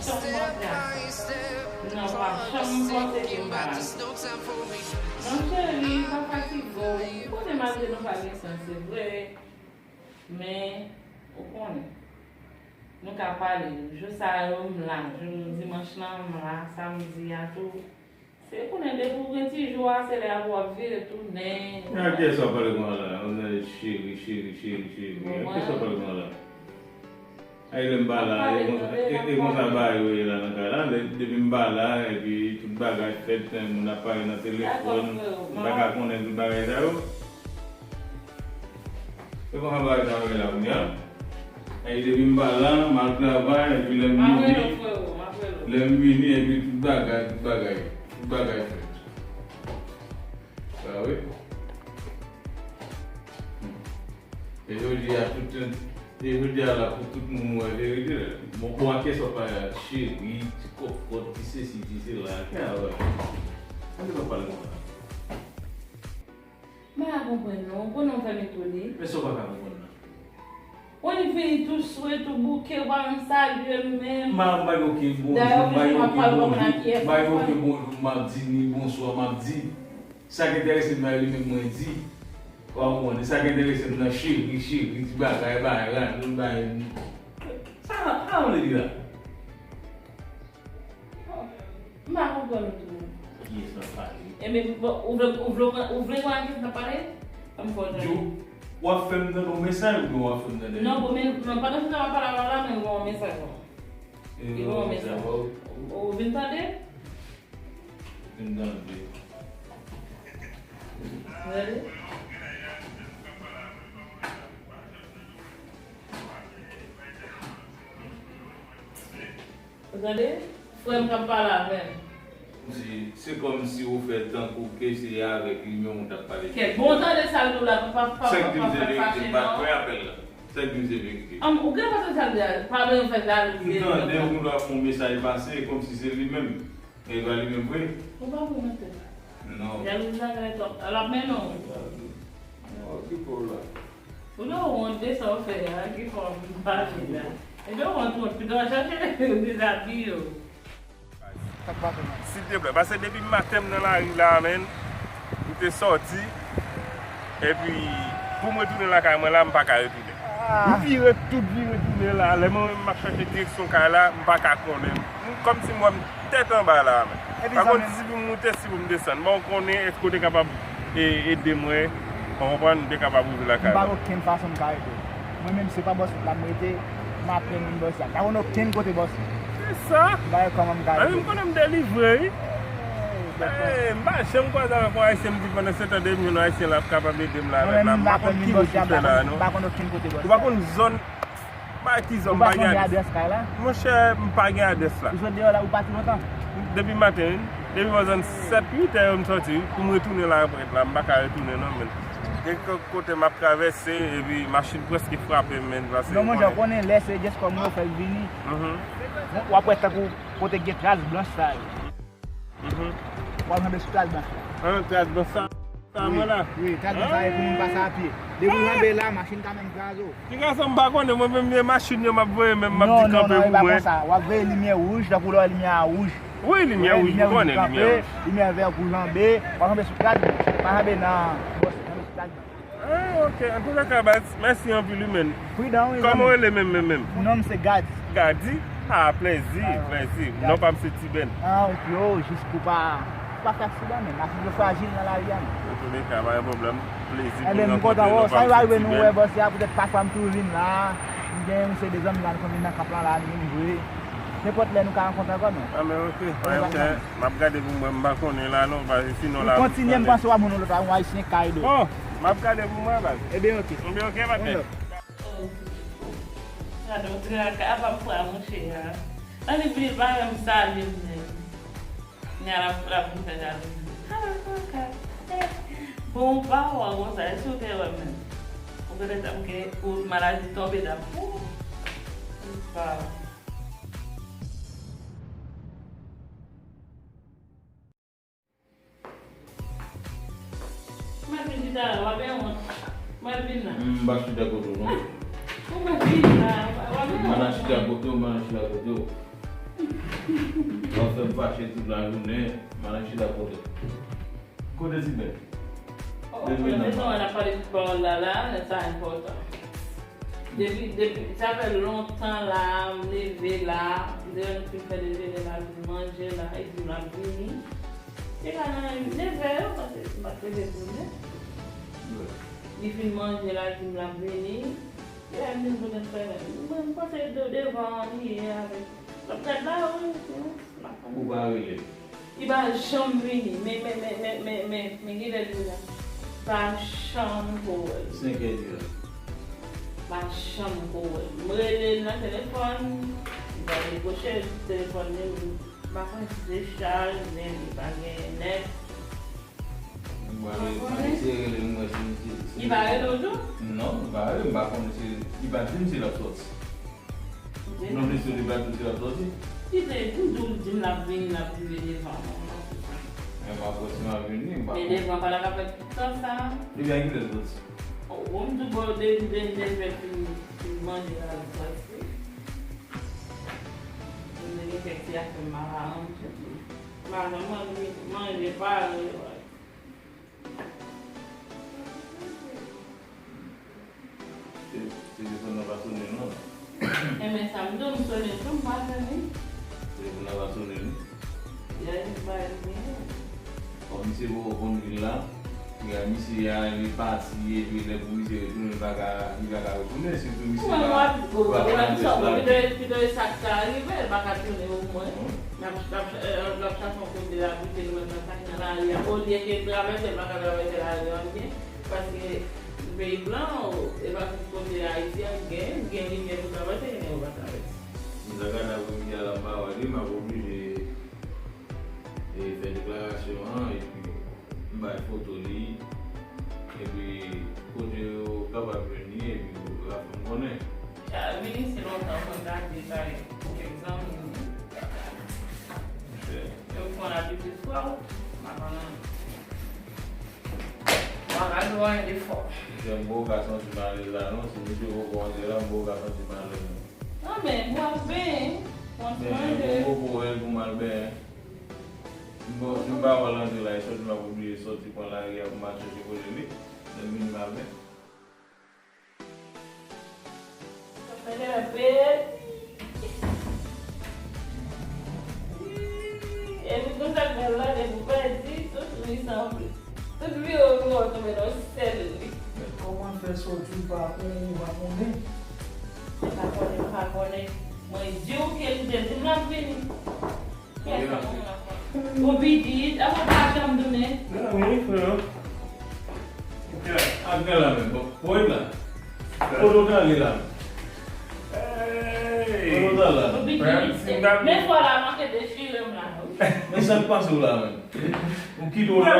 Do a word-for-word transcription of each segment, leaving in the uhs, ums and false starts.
Non, pa janm panse ke m pa la. Non, cheri, pa fatige w. Ou konnen malgre nou pa gen sans, se vre. Men, ou konnen. Nou ka pale. Jou sa yo, m la. Jou dimanch lan, m la. Samdi a tou. Se konnen depi w gen ti jou a, se lè a pou w ap vire tounen. Men a kiyès w ap pale konsa la? Yon nèg cheri, cheri, cheri, cheri. A kiyès w ap pale konsa la? Ay, lè m pa la, e konsa, e, e konsa bagay yo ye la nan kay la. Lè, depi m pa la, epi tout bagay fèt, moun ap pale nan telefòn, m pa ka konnen tout bagay sa yo. E konsa bagay sa yo ye la kounye a. Ay, depi m pa la, m al travay, epi lè m vini, lè m vini, epi tout bagay, tout bagay, tout bagay fèt. Sa wi. E jodi a, tout, e jodi a la, pou tout moun wè verite la. Bon, bon, a kiyès w ap pale la? Cheri, ti kòkòt, ti sesi, ti sela. Kè a wè. Ann nou pa pale konsa. M pa ka konprann non. Ou konnen w fè m etone. Men sa w pa ka konprann nan? Ou vini tou swe, tou bouke, ou pa menm salye m menm. M pa, m pa gen okenn bonjou, m pa gen okenn bonjou, m pa gen okenn bonjou, m ap di ni bonswa, m ap di. Sa k enterese m nan li menm mwen di. Ou konprann? Sa k enterese m nan cheri, cheri, ti bagay, bagay, rann, bagay. Sa, sa w vle di la? M pa konprann ou tou. Kiyès k ap pale? Ebyen, bon, ou vle, ou vle, ou vle wè kiyès k ap pale? Ban m fè w tande. Djo, w ap fè m tande yon mesaj oubyen w ap fè m tande? Non, bon, men, men pandan se tan w ap pale avè w la, men m gen yon mesaj pou ou. Li gen yon mesaj. Ou vin tande? Vin tande. Gade. Ou tande? Frè m k ap pale avè m. Se, se kòmsi ou fè tankou ke se avèk li menm ou t ap pale. Kèt, bon, tande sa l di w la, pa, pa, pa, pa fè fache non. Sa k di m se verite, m pa kwè apèl la. Sa k di m se verite. An, ou gen pa tande sa l di a, pa bezwen fè jalouzi. M tande yon moun ap fè yon mesaj pase, kòmsi se li menm. E pa li menm vre? Ou pa pou mete la. Non. Jalouzi la genlè twòp. L ap mennen w. Okipe w la. Ou gen wont de sa w fè a, ki fè w pa vin la. Ebyen, wont, wont, pito w al chache dezabiye w. Silteplè, paske depi maten m nan lari la, menn, m te sòti, epi pou m retounen lakay mwen la, m pa ka retounen. M vire tout, vire tounen la, lè mwen menm m ap chache direksyon kay la, m pa ka konnen. M, kòmsi m wè m tèt anba la, menn. Pa konn si pou m moute, si pou m desann. Bon, ou konnen, èske w te kapab e, ede mwen, ou konprann, m te kapab rive lakay mwen. M pa gen okenn fason m ka ede w. Mwen menm, se pa bòs la m rete, m aprann vin bòs la. M pa konn okenn kote bòs la. Se sa. M pa wè kòman m ka ede w. Anben, m konnen m delivre, wi. Eh, m pa janm kwaze avèk yon Ayisyen, m di pandan se tan de milyon Ayisyen la ap kapab ede m la avèk la. M pa konn ki wout pou fè la, non. M pa konn okenn kote bòs la. Ou pa konn zòn. Pa ki zòn, m pa gen adrès. Ou pa sonje adrès kay la? Monchè, m pa gen adrès la. Ou sot deyò la, ou pati lontan? Depi maten, wi. Depi bò zòn sèt, uit è m sòti, wi. Pou m retounen la, m ret la, m pa ka retounen non, menn. Gen kèk kote m ap travèse, epi machin prèske frape m, menn, pase. Non, monchè, ou konnen lè se just kòm yo fè l vini. Mhm. Bon, w ap wè tankou kote gen tras blanch sa yo. Mhm. W ap janbe sou tras blanch la. Ah, tras blanch sa, sa mwen la. Wi, wi, tras blanch sa e pou moun pase a pye. Depi w janbe la, machin ka menm kraze w. Ti gason, m pa konnen, mwen menm, men machin yo m ap voye menm, m ap di kanpe pou mwen. Non, non, non, e pa konsa. W ap veye limyè wouj, tankou lè w wè limyè a wouj. Wi, limyè wouj, m konnen limyè wouj. Limyè vè pou janbe, w ap janbe sou tras blanch. Pa janbe nan bòs, janbe sou tras blanch. Ah, ok. Antouleka, baz, mèsi anpil, wi, menn. Pridan, wi. Kòman w rele menm, menm, menm? Non m se Gadi. Gadi? Ah, plèzi, plèzi. Non pa m se Ti Bèn. Ah, ok, oh, jis pou pa, pa fè aksidan, menn. Machin yo frajil nan lari a, menn. Antouleka, pa gen pwoblèm. Plèzi pou m rankontre nou, pa m se Ti Bèn. Ebyen, m kontan, oh, sa yo arive nou wè, bòs, se a poutèt pafwa m toujou vin la. M gen yon seri de zanmi la, nou konn vin nan kanp lan la, nou vin jwe. Nenpòt lè nou ka rankontre ankò, non. Ah, men ok, pa gen pwoblèm. M ap gade pou m wè, m pa konnen la non, paske sinon la. Ou kontinye, m panse w ap jwenn yon lòt, yon ayisyen ka ede w. Bon, m ap gade pou m wè, baz. Ebyen, ok. Ebyen, ok, patnè. Oh, gade yon traka, apa m pran mouche a. Ann li vini, pa menm salye m menm. Nya l ap, l ap vin fè jalouzi. Ala kaka. Eh, bon, ou pa wè konsa, èske w te wè menm? Ou genlè t ap gen, ou maladi tonbe dam. Ou pa wè. Mwen vin chita la, w ap gen wont. Mwen vin la. M pa chita kote w, non. Ou mwen vin la, w ap gen wont. M pa nan chita kote w, m pa nan chita kote w. W ap fè m fache tout lajounen, m al chita kote. Kote ti bèt? Oh, depi nan mezon an ap pale tout pawòl la la, sa enpòtan. Depi, depi, sa fè lontan la, m leve la, m te wè nou fin fè dejene la, vin manje la, e di m l ap vini. Se ka nan nevè yo, paske m pa t leve pou li. Li fin manje la, di m l ap vini. Lè m vin konnen frè m, mwen m panse de devan an li ye avèk. L ap gad la, wi, wi, m ap Ou pa rele. Li pa janm vini. Men, men, men, men, men, men, men kilè l vini la? Pa janm ko wè l. Senkè di la. Pa janm ko wè l. M rele l nan telefòn, li pa dekwoche, telefòn li, m pa konnen si se chaj, men li pa gen nèt. M pa rele, m pa eseye rele, m wè si, si, si Li pa rele w tou? Non, li pa rele, m pa konnen si, li pa di m si l ap sòti. Ok. Non, mesye, li pa di m si l ap sòti. Li te di m tou, li di m l ap vini, l ap rive devan mwen, mwen se sa. Men m ap wè si m ap vini, m pa Men devan pa la ka fè tout tan sa. Depi a kilè l sòti? Oh, bon, m di w, bon, de, de, de, de, fin, fin manje la, l sòti. M te gen kèk ti afè m pa ka manje tou. M pa janm manje, manje pare yo. Te-, telefòn nan pa sonnen non. Enben, sa m di w, m sonnen tou, m pa jwenn li. Telefòn nan pa sonnen non. Yè, li bay li. Bon, misye poko konn vil la. Gad misye a, li pati, epi lè pou misye retounen, li pa ka, li pa ka retounen, sitou misye pa, pa pran deplase. Pito, pito e sa k ka rive, l pa ka tounen omwen. L ap, l ap, l ap chache yon kote l abite, l mèt nan kay nan lari a. Olye ke l travèse, l pa ka travèse lari a byen. Paske peyi blan, e pa tout kote Ayiti a gen, gen limyè pou travèse, gen yo pa travèse. M ta gade apremidi a la, m pa wè li, m ap oblije e fè deklarasyon an, epi m bay foto li, epi kote yo kapab jwenn li, epi yo ka fè m konnen. Sa vini si lontan mwen gade kay kèk zanmi m. Yo pran abitid kwè w, m pa konn anyen. M pa ka di w anyen de fò. Misye, m poko ka santi m alèz la non, si misye poko antre la, m poko ka santi m alèz non. Non, men, m ap benyen, mwen Men, manje. Mwen poko wè l pou m al benyen. M pa, m pa wè l antre la, e sòti m ap oblije sòti pran lari a pou m al chèche kote li. Lè m vini m ap benyen. Sa fè lè bèl. Epi konsa k bèl la, depi w pèdi, tout li sanble. Tout vire w vire w tonbe nan sèl li. Men kòman l fè sòti, m pa konnen, m pa konnen. M pa konnen, m pa konnen. Mwen di w ke li te di m l ap vini. Ou pitit, apa w pa janm tounen? Nan, wi, frè. Ak gala menm, bon, woy la. Kote w t ale la? Kote w t ale la? Ou pitit, men fwa la manke dechire m la, wi. Men sa k pase w la menm? Ou kite w la,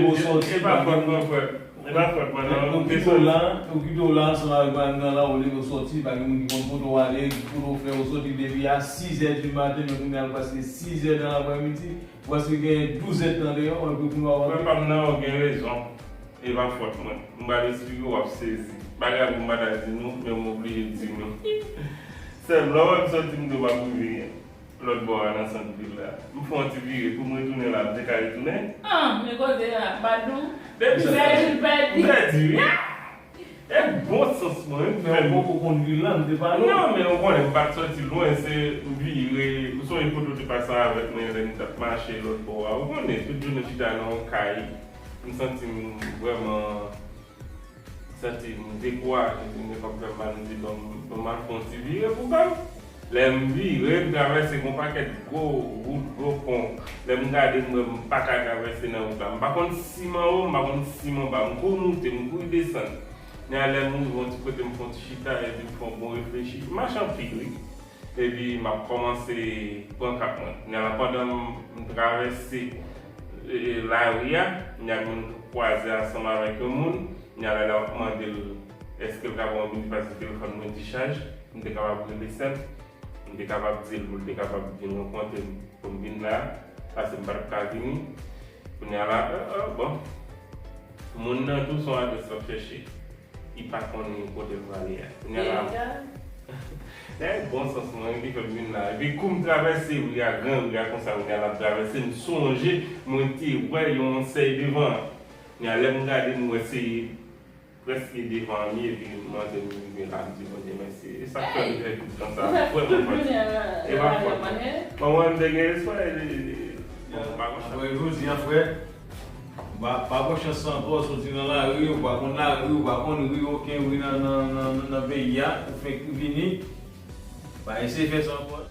ou sòti, e pa fòt mwen, frè. E pa fòt mwen, non. Ou kite w la, ou kite w la ansanm avèk madanm nan la, olye ke w sòti, pa gen moun ki konn kote w ale, ki kote w fè, ou sòti depi a sizè di maten, men kounye a l prèske sizè nan laprèmidi, prèske gen douzèdtan deyò, epi kounye a w ap Frè pa m nan, ou gen rezon. E pa fòt mwen. M pral esplike w, w ap sezi. Bagay pou m pa ta di nou, men m oblije di nou. Sè m, lè w wè m sòti, m di w m ap rive. Lòt bò a nan sant vil la. M fè yon ti vire pou m retounen la, m te ka retounen. Ah, men koze a, pa di w. Depi m pèdi, m pèdi. M pèdi, wi. E bon sans mwen, wi. Men ou poko konn vil la, m te pale w. Non, men ou konnen, m pa t sòti lwen, se m vire, ou sonje kote w te pase avèk mwen, lè n t ap mache lòt bò a. Ou konnen, tout jounen chita nan yon kay, m santi m vrèman santi m dekouraje, m te gen kòm fè m mal, m di, bon, m, bon, m al fè yon ti vire pou kò m. Lè m vire, m travèse yon pakèt gwo wout, gwo pon. Lè m gade, m wè m pa ka travèse nan wout la. M pa konn si m anwo, m pa konn si m anba. M kouri moute, m kouri desann. Kounye a, lè m rive yon ti kote, m fè yon ti chita, epi m fè yon bon reflechi. M mache anpil, wi. Epi m ap kòmanse pran kat mwen. Kounye a la, pandan m, m travèse, e, lari a, kounye a m kwaze ansanm avèk yon moun. Kounye a la, l ap mande l èske l ka ba yon bidi paske telefòn mwen dichaj. M te kapab rele sè m. M te kapab di l pou l te kapab vin rankontre m pou m vin la, paske m pa t ap ka vini. Kounye a la, e, e, bon. Moun nan tou se yon adrès l ap chèche. Li pa konnen kote l prale a. Kounye a la, Deja? Dayè bon sans mwen ki fè m vin la. Epi kou m travèse ri a, gran ri a konsa, kounye a l ap travèse, m sonje mwen te wè yon sèy devan an. Kounye a lè m gade, m wè se prèske devan an m ye, epi m antre m rive la, m di Bondye mèsi. E sa k fè m fè tout tan sa a vrèman fòt. E pa fòt. Mwen, mwen, m te gen espwa, e, e, e, bon, m pa konn sa. Apre jodi a, frè, pa, pa pran chans sa ankò, soti nan lari, ou pa konn lari, ou pa konn ri, okenn ri nan, nan, nan, nan peyi a, ou fenk vini, pa eseye fè sa ankò.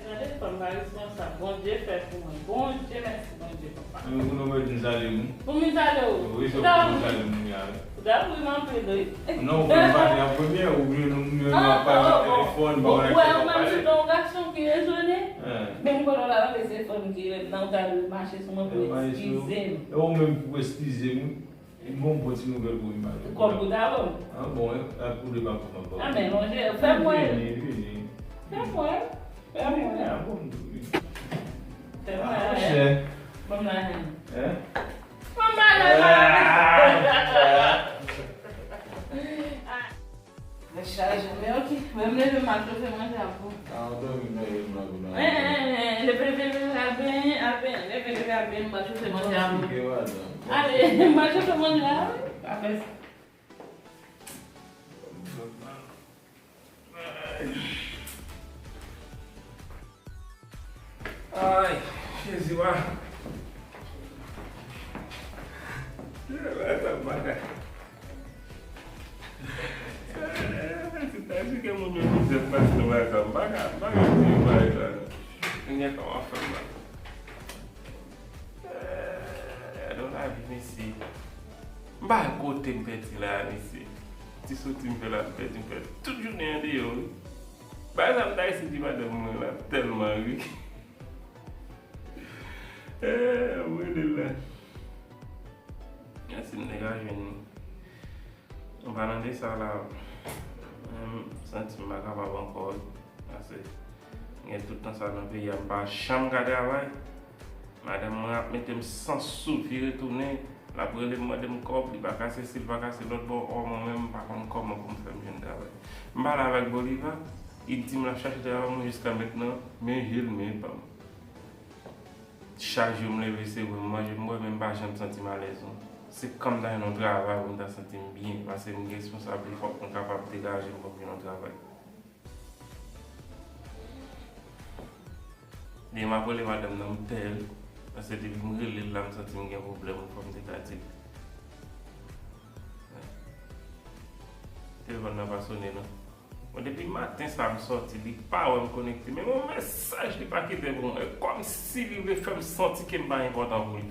Gade, fanm pa responsab. Bondye fè pou mwen. Bondye, mèsi, Bondye, papa. Mwen, pou nou mèt vin salye nou. Pou m vin salye w? Wi, se pou nou salye nou, ya. Ou ta ri m anpil, wi. Non, ou fè m pale an premye, ou vle nou, nou, nou ap pale nan telefòn, bon, ou wè, ou menm si w te yon gason ki rezone, menm kote w la, se fanm ki rele, nan ou ta dwe mache sou mwen pou eskize m. E ou menm pou eskize m, wi. Bon, bon ti nouvèl pou m, pa gen pwoblèm. Kòb ou ta ban m? Ah, bon, e, e, pou de pa pou fanm. Ah, men, lonje, fè m wè. Vini, vini. Fè m wè. Fè m wè. Vini, ah, bon, vini. Fè m wè. Ah, monchè. Ban m lajan. Hein? Ban m lajan. Ah! Mwen chaje, men ok. Mwen m leve m al chofe manje a pou. Ah, w dòmi nan yè m nan vin an. Hein, hein, hein, leve, leve, leve, al benyen, al benyen, leve, leve, al benyen, m al chofe manje a pou. Fatigué, madanm. Ale, m al chofe manje a, wi. Pa fè sa. Ay, Jezi, wa. Bagay sa bagay. Se ta di ke moun yo mizè pase nan bagay sa. M pa ka, m pa ka di bagay sa. Kounye a kòman fè m la. Eh, gade yon lavi, mesye. M pa kote m pèdi la, mesye. Ti soti m fè la, m pèdi, m fè tout jounen an deyò, wi. Bagay sa m ta eseye di madanm mwen la, tèlman ri. Eh, mwen de la. Mèsi, m te ka jwenn li. An palan de sa la, mwen, m santi m pa kapab ankò, wi. Pase, m gen tout tan sa nan peyi a, m pa janm ka travay. Madanm mwen ap mete m san sou, vire tounen, l ap rele m, mande m kòb, li pa ka sesi, li pa ka se lòt bò, ò, mwen menm, m pa konn kòman pou m fè m jwenn travay. M pale avèk Bolivar, li di m l ap chache travay pou mwen, jiska mentnan, men je l, men pa m. Chak jou m leve, se vre, m manje, m bwè, men m pa janm santi m alèz, non. Se kan m ta jwenn yon travay pou m ta santi m byen, paske m gen responsabilite, fòk mwen kapab degaje m pou m jwenn yon travay. Demen m ap rele madanm nan, m pè l, paske depi m rele l la, m santi m gen pwoblèm, fòk m te ka di l. Telefòn nan pa sonnen, non. Bon, depi maten sa m sòti, li pa wè m konekte. Men yon mesaj li pa kite pou mwen. Kòmsi li vle fè m santi ke m pa enpòtan pou li.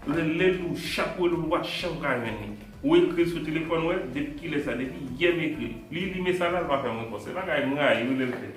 Rele l, ou chak rele l, ou pa janm ka jwenn li. Ou ekri l sou telefòn, wè, depi kilè sa, depi yè m ekri l. Li li mesaj la, l pa fè m repons. Se bagay m rayi, wi, lè l fè.